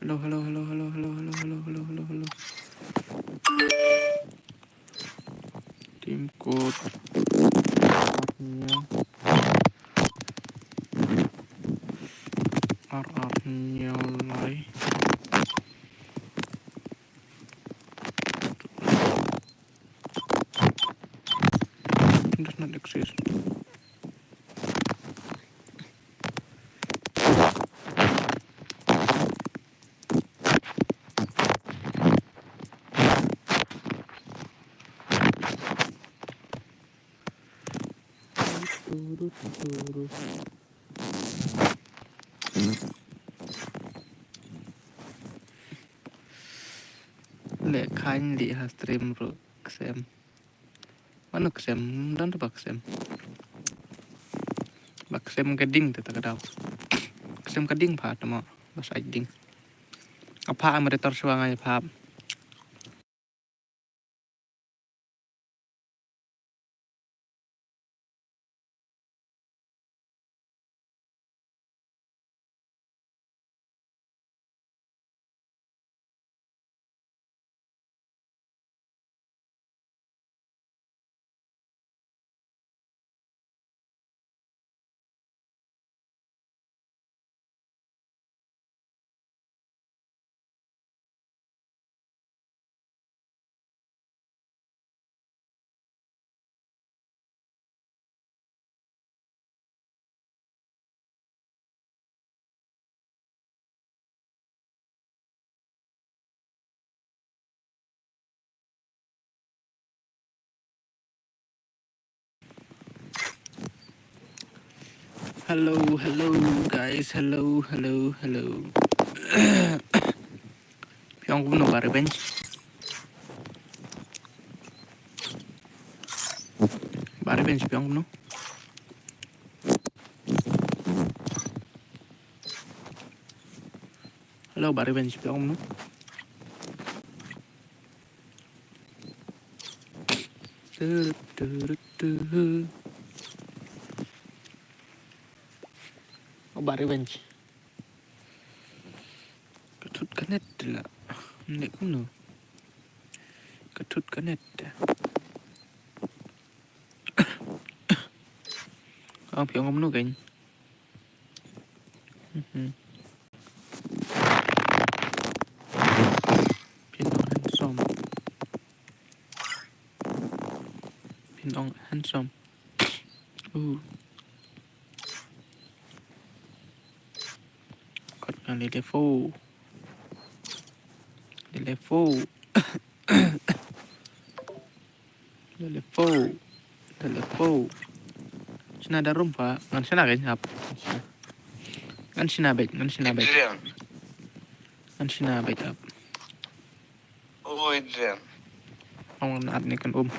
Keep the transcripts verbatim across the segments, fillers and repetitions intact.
Hello, hello, hello, hello, hello. Team code. Ar ar hynñiew. Ar ar hynñiew lai. Does not exist. Leh khain leh ha stream ruh ksem. Mano ksem, don ba ksem. Ba ksem ka ding te ta ka daw. Ksem ka ding pha tamo, ba sa ding. Apa am retor shuwa ngai pha. Hello, hello, guys. Hello, hello, hello. Phi ong kumno ba revenge? Ba revenge phi ong kumno? Hello, ba revenge phi ong kumno? Tu, tu, tu, tu. Oh, ba revenge. Ka thut ka net la. Net kumno? Ka thut ka net. Ang phi ong kumno kan? Mhm. Phin ong handsome. Phin ong handsome. Uh. Kot nga lele fo. Lele fo. Lele fo. Lele fo. Shna da rum pha. Ngan shna ka hap. Ngan shna beit, ngan shna beit. Adrian. Ngan shna beit hap. Oh, Adrian. Ong na at ni kan um.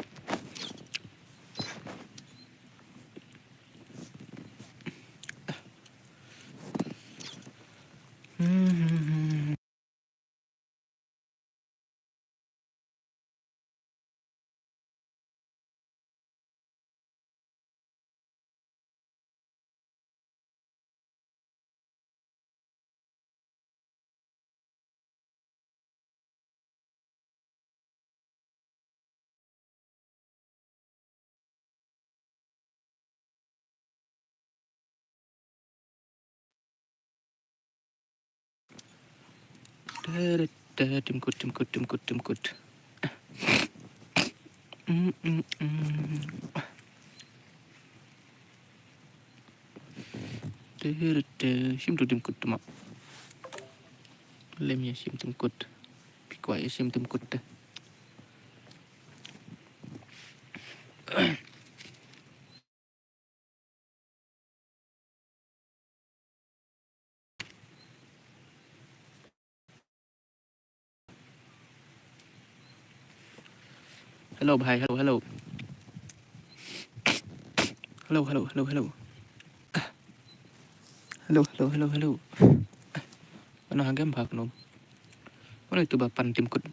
Tim kut, tim kut, tim kut, tim kut. Mm, mm, mm. Shim tu tim kut tu ma. Lem ïa shim tim kut. Phi kwah ïa shim tim kut te. Hello bhai, hello, hello. Hello, hello, hello, hello. Hello, hello, hello, hello. Mano ha game bha kumno? Mano itu ba pan tim kut?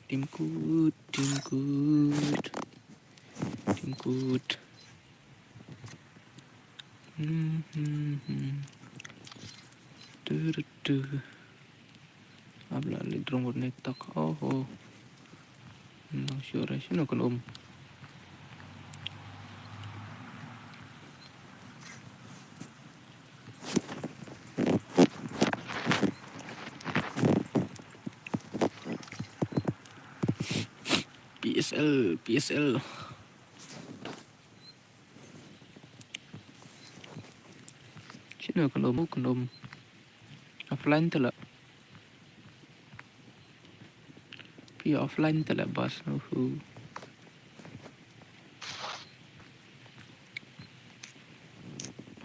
Tim kut, tim kut. Tim kut. Hmm, hmm, hmm. Tu, tu, tu. Abla li drong bot ne tok. Oh, oh. Nang sure sino kan um. P S L, P S L. Sino kan um, kan um. Offline te la. Phi offline te la bas. Uhu.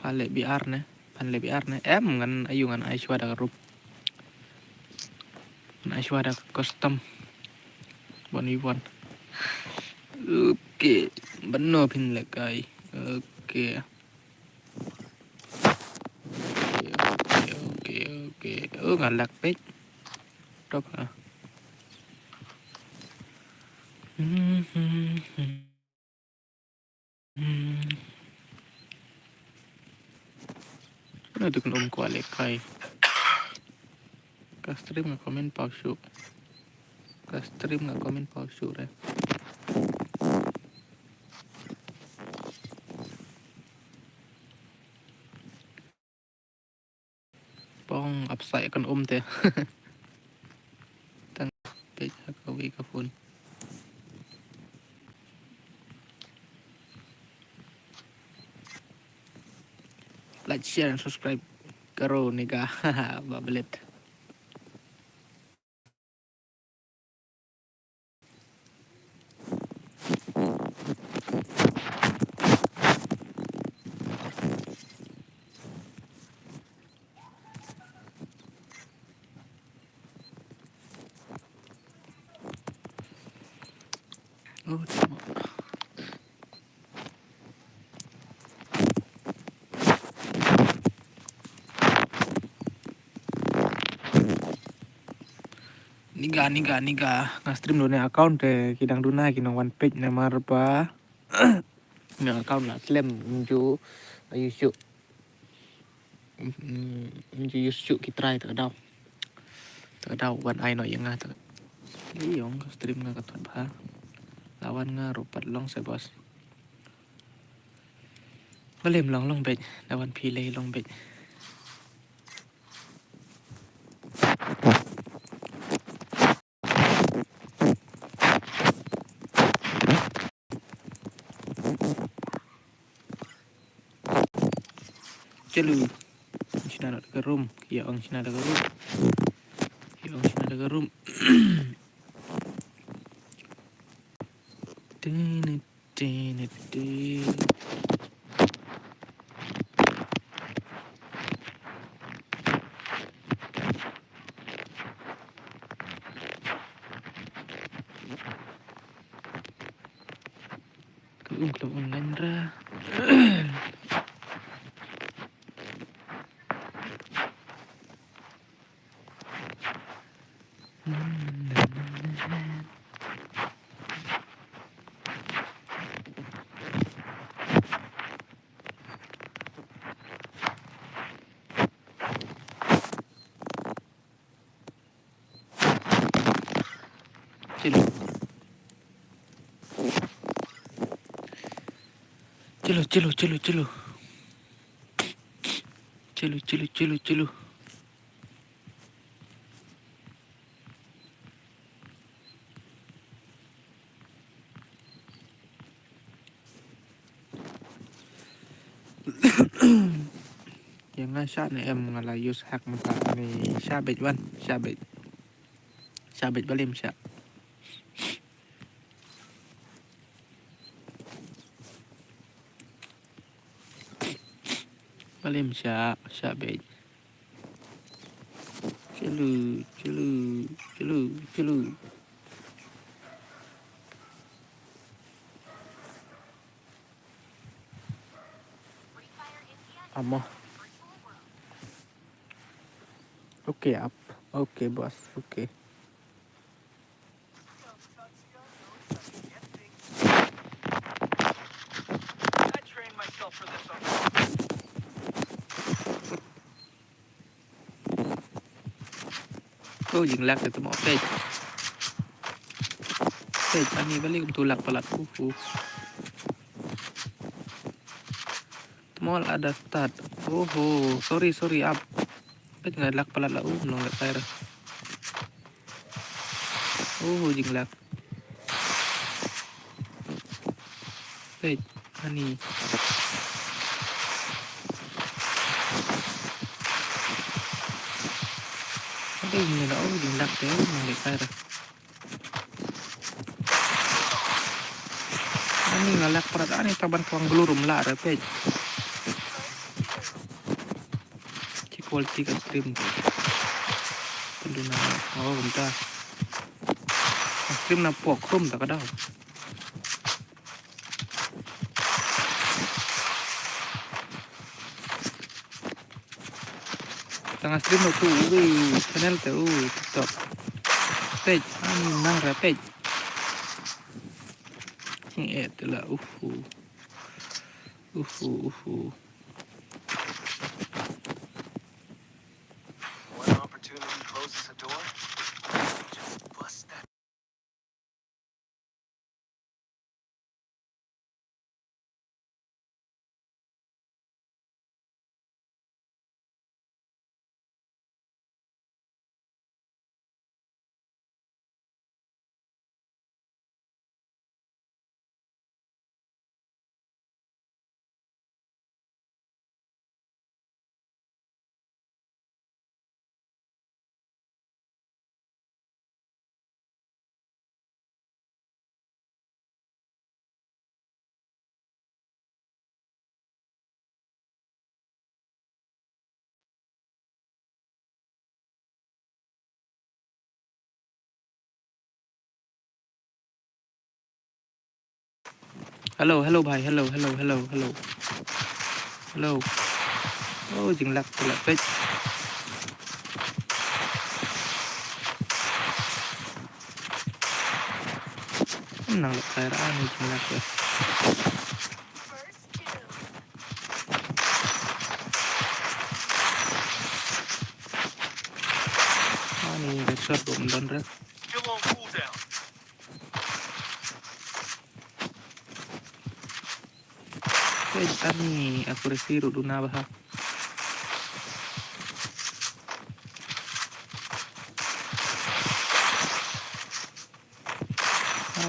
Pha leh B R ne. Phan leh B R ne. Em ngan ayu ngan ai shwa da ka rup. Ngan ai shwa da ka custom. One v one. Okay. Bano phin leh kai. Okay. Okay, okay, okay. Oh, nga lag page. Top ha. Hmm, hmm, hmm. Hmm. Kano tu kan um kwah leh kai. Ka stream nga comment paw shuh. Ka stream nga comment paw shuh re. Pong ap sai kan um te. Tang page ha ka wi ka phone. Like, share and subscribe karo niga. Bablet. Oh, tama. Niga, niga, niga. Nga stream dune account te ki dang duna ki nang wan page namar ba nga account la slem nju ayu shu. Mm, nju yu shu ki try ta daw. Ta daw wan ai no yang nga ta. Iyong ka stream nga ka thot bha. Lawan nga rupat long se bos. Balim long long bej, da wan phi lei long bej. Chalo. Shna da ka room, ya ong shna da ka room. Ya ong shna da ka room. Tin, tin, tin. Ka um klo online ra. Chalo. Chalo, chalo, chalo, chalo. Chalo, chalo, chalo, chalo. Ïa nga shah ne em, nga la use hack mynta ne, shah beit wan, shah beit. Shah beit, balim shah. Balim shah, shah beit. Chalo, chalo, chalo, chalo. Amo. Okay, up. Okay, boss. Okay. Oh, jinglag te mo peit. Peit, ani balik kumtu lag palat. Uh, uh. Tmo ada start. Oh, oh, sorry, sorry, ap. Peit nga lag palat la, uh, nong lek kaira. Oh, jinglag. Peit, ani. Ada ini na, oh, jinglag te, nong lek kaira. Ani nga lag palat, ani taban kwang glur um lah ra peit. Ki quality ka stream. Pyndu na, oh, kumta. Stream na pok krum ta ka daw. Tang stream tu, ui, channel te, ui, TikTok. Peit, ani nang ra peit. King eh te la, uhu. Uhu, uhu. One opportunity closes a door. Just bust that. Hello, hello, bhai. Hello, hello, hello, hello. Hello. Oh, jinglag, jinglag peit. Nang lek kaira, ani jinglag peit. Ani headshot bom don re. Peit, ani accuracy ruh duna bha.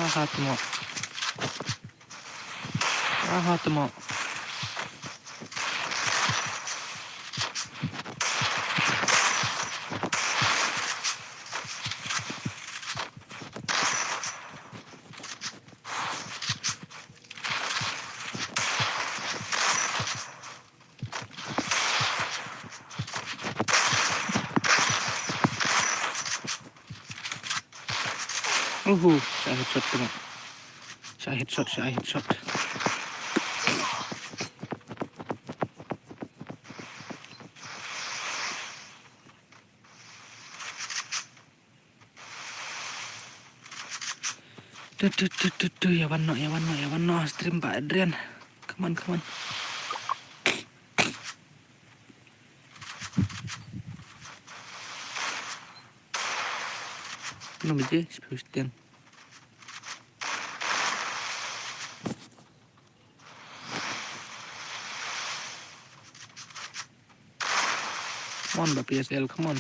Aha, tmo. Aha, tmo. Uhu, shah headshot tu. Shah headshot, shah headshot. Tu, tu, tu, tu, tu, ïa wan noh, ïa wan noh, ïa wan noh, stream ba Adrian. Come on, come on. Nom je, Sebastian. Come on, ba P S L, come on.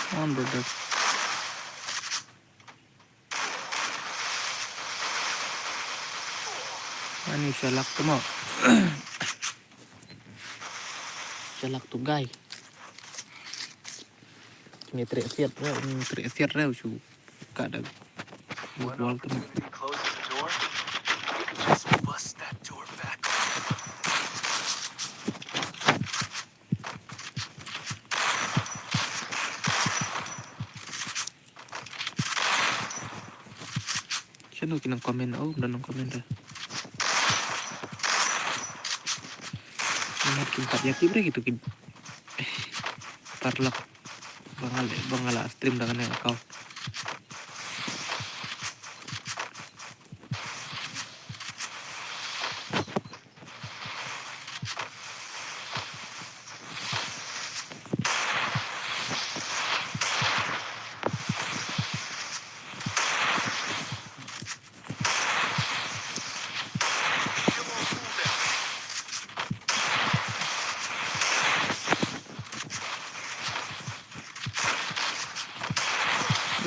Come on, brother. Ani shalak tu mo. Shalak tu guy. Ni trek siat re, ni trek siat re, shu. Ka da. Wall tu mo. Shano ki nang comment, oh, da nang comment da. Nang kin pat ya ki bre kitu ki. Parlok. Ba nga la, ba nga la stream da kane account.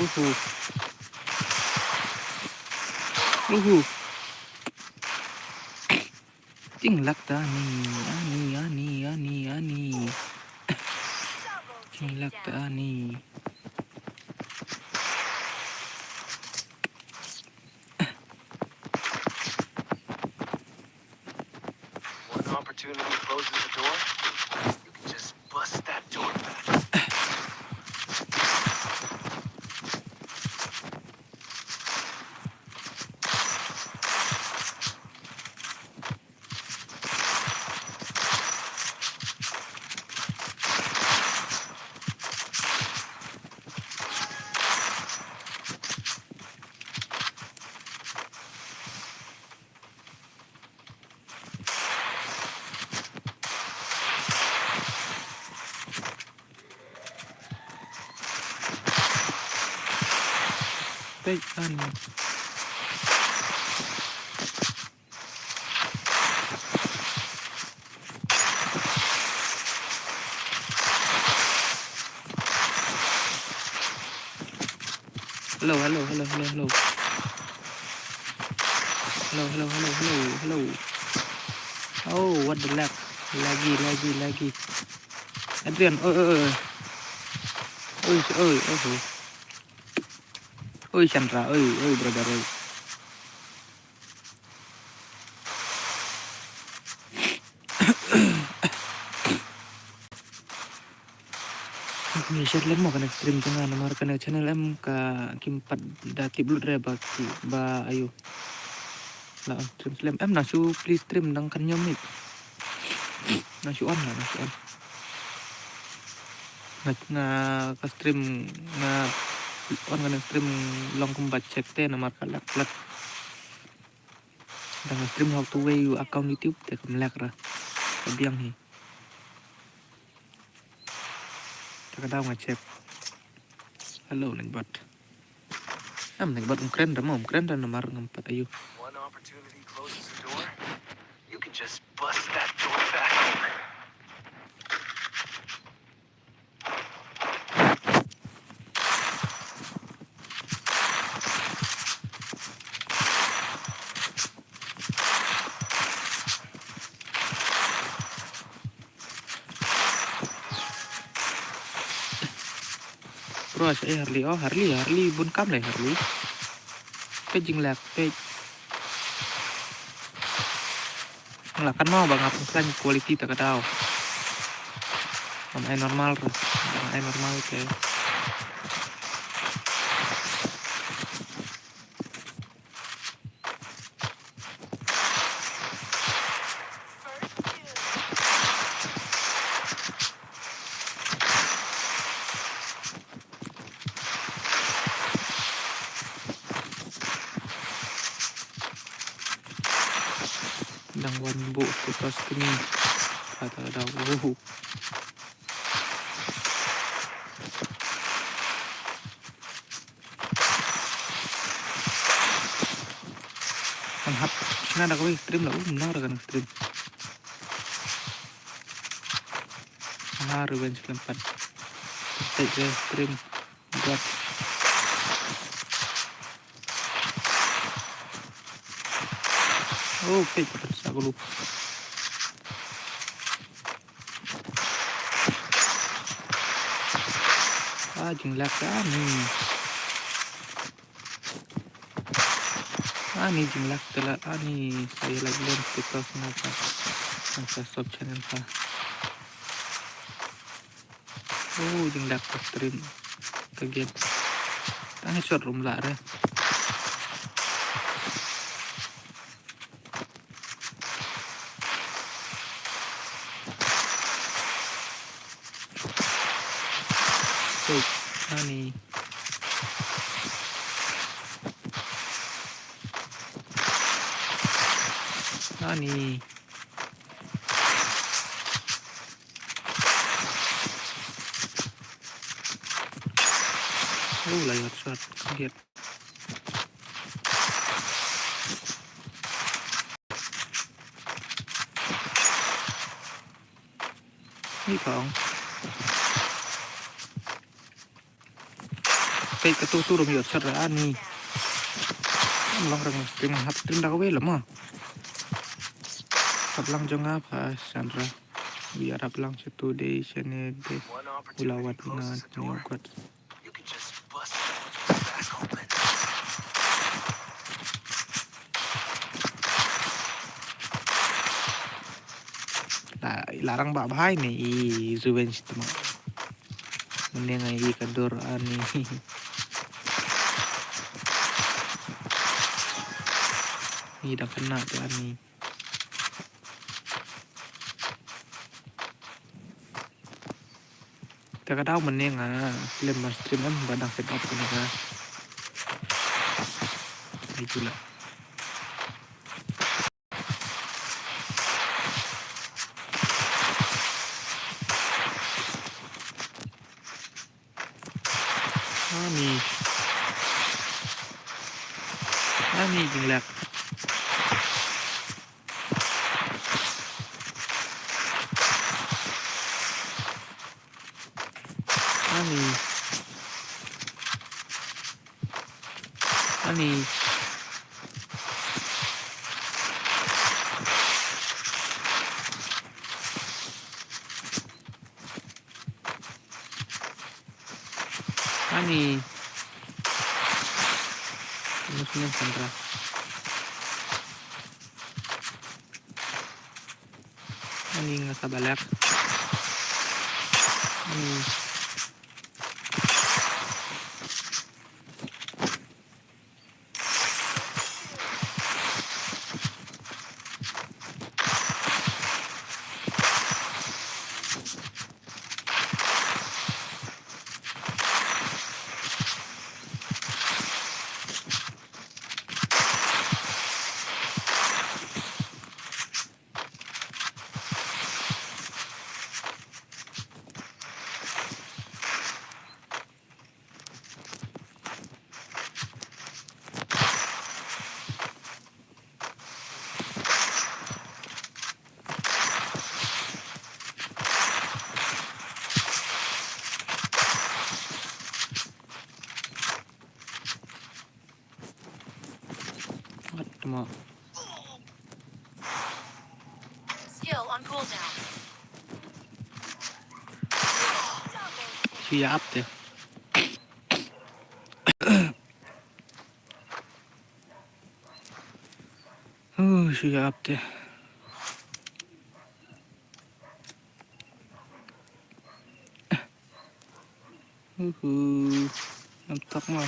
Uhu. Uhu. Jingluck ta ani, ani, ani, ani, ani. Jingluck ta ani. One opportunity closes the door. You can just bust that door back. Peit ani. Hello, hello, hello, hello, hello. Hello, hello, hello, hello, hello. Oh, what the lag? Laggy, laggy, laggy. Adrian, oi, oi, oi. Oi, oi, oi, oi. Oi, Chandra, oi, oi, brother, oi. Ngi share lem mo kane stream jong nga namar kane channel em ka kim pat da tip lut re ba ki ba ayu. La on stream lem em na shu please stream dang kan nyom ni. Na shu on la na shu on. Nga nga ka stream nga on kane stream long kumba check te namar ka lag lag. Dang stream hok tu wei u account YouTube te kam lag ra. Ka biang hi. Ta ka daw nga check. Hello, Neng Bot. Am Neng Bot um kren da mo, um kren da namar ngam pat ayu. One opportunity closes the door. You can just bust that door back. Bro, sa eh Harley, oh Harley, Harley bun kam le Harley. Peit jinglag, peit. Nga la kan mo ba nga pynskhem quality ta ka daw. Ngam ai normal re. Ngam ai normal ke. Dang wan buh status kini. Kata daw. Uhu. Kan hap. Sna da kawei stream la. Um, na da kan stream. Ah, revenge klempat. Take the stream. Buat. Oh, peit, peit, sa gulu. Ah, jinglag ani. Ani jinglag tela ani sa ïa like lem TikTok na ka. Nang sa sub channel ka. Oh, jingdak ka stream ka game. Tang headshot rum lah re. Hey, ani. Ani. Oh, la ïoh shot. Get. Ni kong. Peit ka tu tu rum ïoh sar ani. Long rang stream hap stream da kawei lama. Hap lang jong nga pha Sandra. Biar hap lang satu dei sene de. Ula wat nga ni got. La, larang ba bhai ne i revenge tu ma. Mending ai i ka dur ani. I da kena tu ani. Te ka dau mending ah film stream em ba dang set up kena ka. Ai tu lah. Ani. Ani jinglek. Ani. Ani. Ani. Muslim Sandra. Ani nga sa balak. Ani. What the mo? Skill on cooldown. Shu ïa ap te. Huh, shu ïa ap te. Uhu. Ngam tak ma.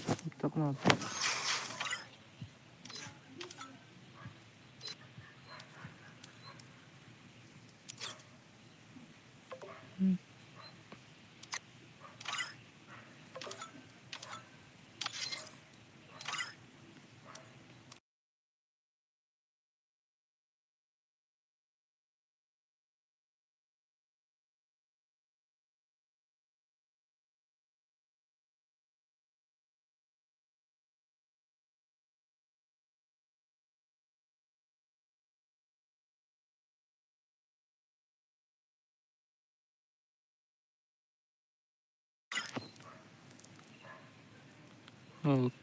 Ngam tak ma. Ok.